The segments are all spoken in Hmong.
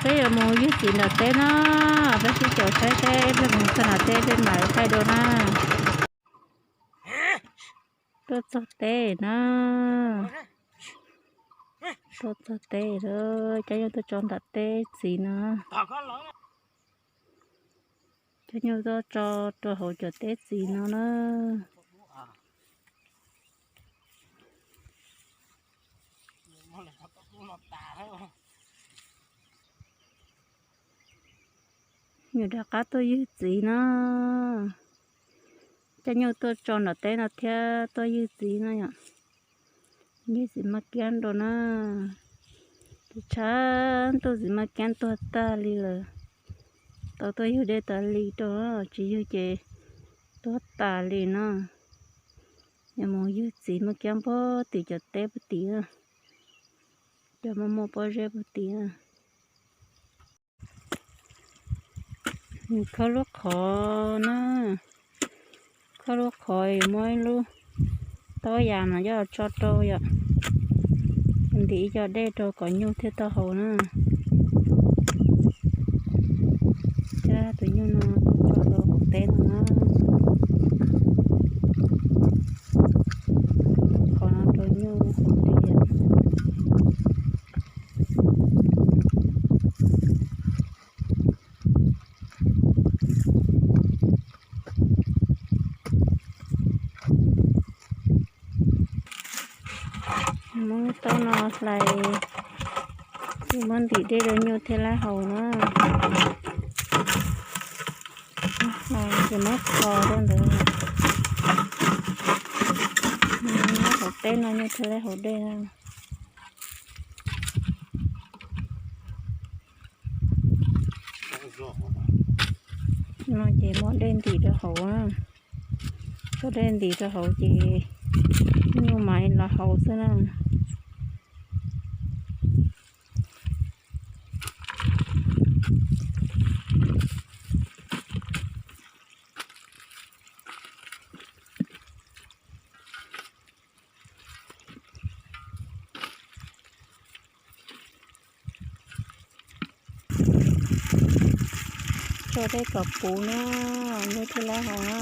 Peb yuav mus ywg txiv nram teb na, peb sib caum saib seb peb mus txog nram teb peb mam li thaij dua na. Tuaj txog teb na, tuaj txog teb lawm, cov nyuj tuaj tso nram teb txiv no. Cov nyuj tuaj tso rau hauv cov teb txiv no na. Nyuj rov qab tuaj ywg txiv na. Cov nyuj tuaj tso nram teb no thiab tuaj ywg txiv na yom. Ywg txiv maj kiab rau na. Tus tshav ntuj txiv maj kiab tuag tag li lawm. Tau tuaj ywg dej tas li rau, tsis ywg ces tuag tas li na. Yuav mus ywg txiv maj kiab puag tim cov teb puag tim, cov muaj muaj pob zeb puag tim. Nws khawb lub qhov na, khawb lub qhov muab ib lub taub yas no coj los tso rau yom, ntim ib co dej rau kom nyuj thiaj tau haus na. Cab tus nyuj no tuaj tso rau hauv teb no na. Khov no rau nyuj haus li. Muab taub no hlais, muab ntim dej rau nyuj thiaj li haus na. Ces muab kho rau ntawd, muab hauv teb no nyuj thiaj li haus dej na. No ces muab dej ntim rau hauv, muab dej ntim rau hauv ces nyuj mam los haus xwb na. Tso dej kom puv na, nyuj thiaj li haus na.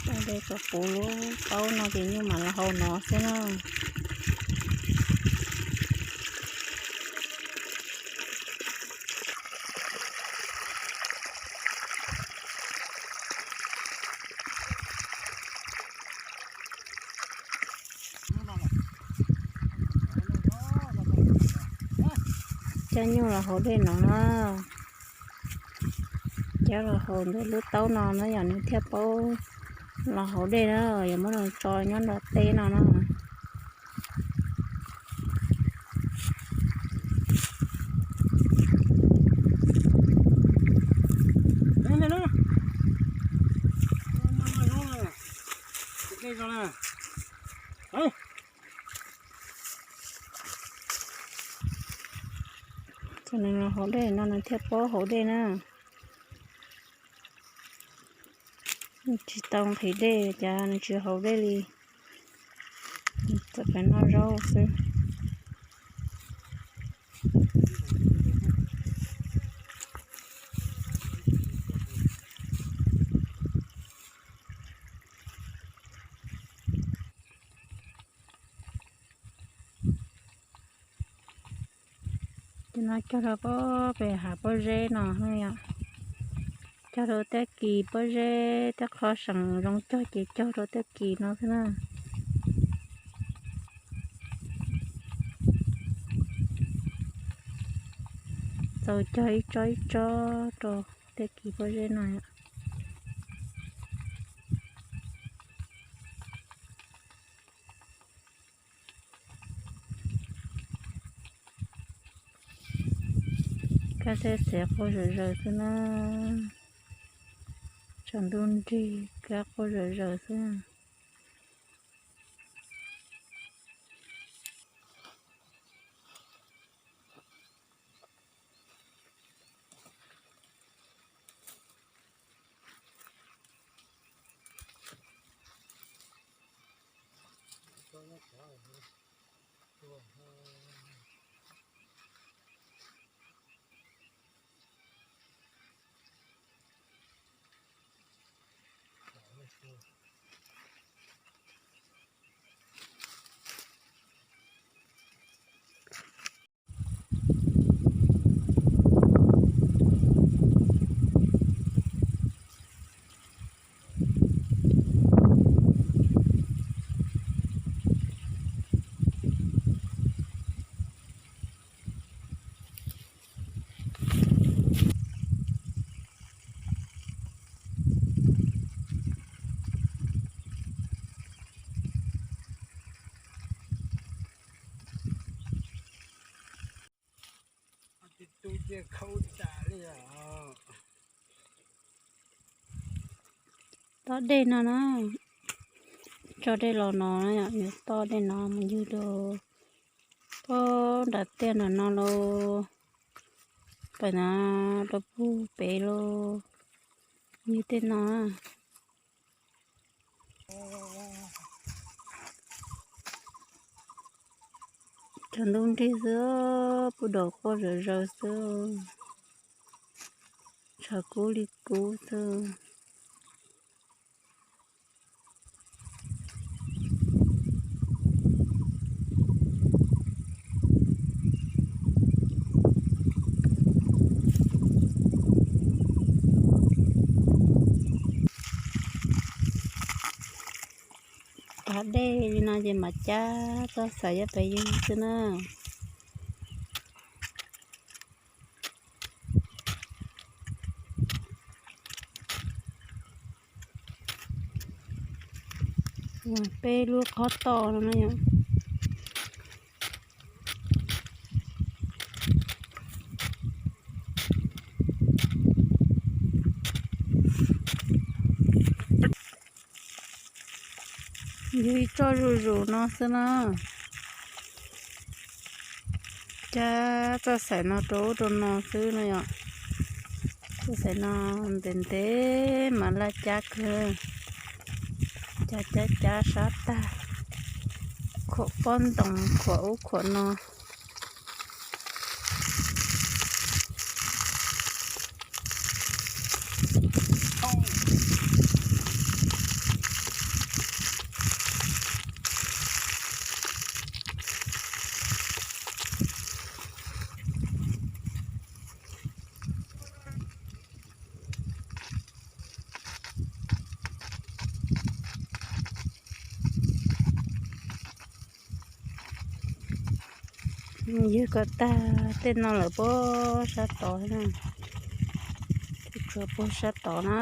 Tso dej kom puv lub taub no ces nyuj mam los haus no xwb na. Cab nyuj los haus dej no na. Cab los haus ntawm lub taub no na yom, nws thiaj paub los haus dej na, yuav muab los tso nyob nram teb no na. Ces nws los haus dej no nws thiaj paub haus dej na. Nws tsis tau nqhis dej cas nws tsis haus dej li. Txawm pem noj zaub xwb. Ces no cog rau pem hav pob zeb no yom. Cog rau tej kis pob zeb, tej qho seem zoo cog ces cog rau tej kis no xwb na. Txaus cog ib tsob ib tsob rau tej kis pob zeb no yom. Kab txhiab txiav quaj zawm zaws xwb na. Tshav ntuj nrig kab quaj zawm zaws xwb. Toj dej no na, tso dej los no, yuav toj dej no mus ywg rau puag nram tiaj nram no lauj, pem na, rau puag pem lauj, ywg tej no. Tshav ntuj nrig xwb, puag nraum quaj zom zaws xwb, tshav kub li kub xwb. Tav dej li no ces mam cab txoj xaim coj pem ywg xwb na. Peb lub qhov toj no na yom. Ywg txoj zuj zus no xwb na. Cab txoj xaim no rau ub rau no xwb no yom. Txoj xaim no ntev ntev mas laj cab kawg, cab cab cab sab tag, khuam pob ntoos khuam ub khuam no. Ywg kom tag tej no lawm puag sab tod na, tshuav puag sab tod na.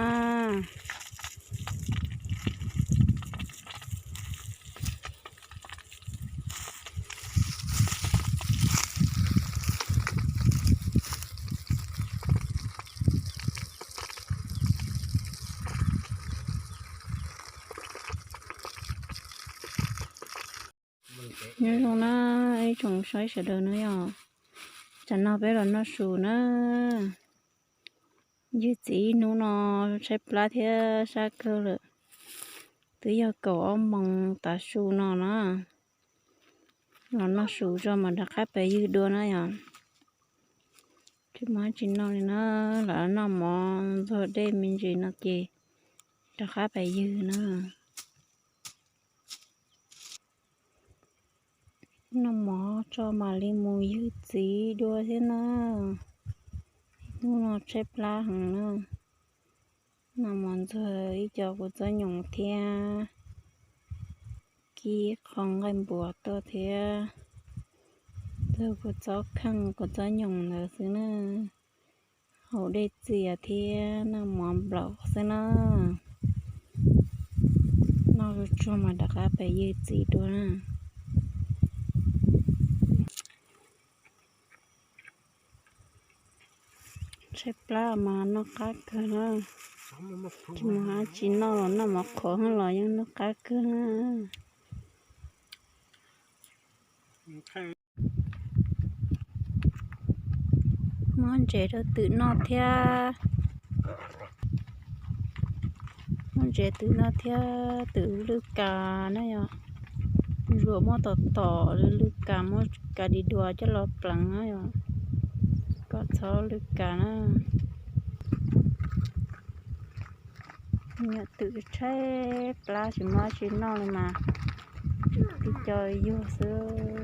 Nyob zoo na ib tsoom saib sawv daws na yom, tsam no peb los noj su na. Ywg txiv ib hnub no tshaib plab thiab sab kawg lawm, twb yog kaum ob moos tav su no na. Los noj su tso mas rov qab pem ywg dua na yom. Tsis muaj dab tsi noj li na, lam noj mov ntxuag dej me ntsis no ces rov qab pem ywg na. Noj mov tso mam li mus ywg txiv dua thiab na. Hnub no tshaib plab heev na. Noj mov ntxuag ib co kuv txob nyoos thiab, kib qho nqaij npuas tuaj thiab, ntxuag kuv txob kheej kuv txob nyoos ntawd xwb na. Haus dej txias thiab noj mov nplaum xwb na. Noj tsuag tsuag mas rov qab pem ywg txiv dua na. Tshaib plab mas noj qab kawg na. Tsis muaj dab tsi noj los noj mov qhuav los yeej noj qab kawg na. Muab ntsev rau twm noj thiab. Muab ntsev twm noj thiab twm lwj kas na yom. Zuas muab tom tom lwj kas, muab kas di dua coj los pleev na yom, kom txhob lwj kas na. Nyuam twm tshaib plab tsis muaj dab tsi noj li mas tib co yuag xwb.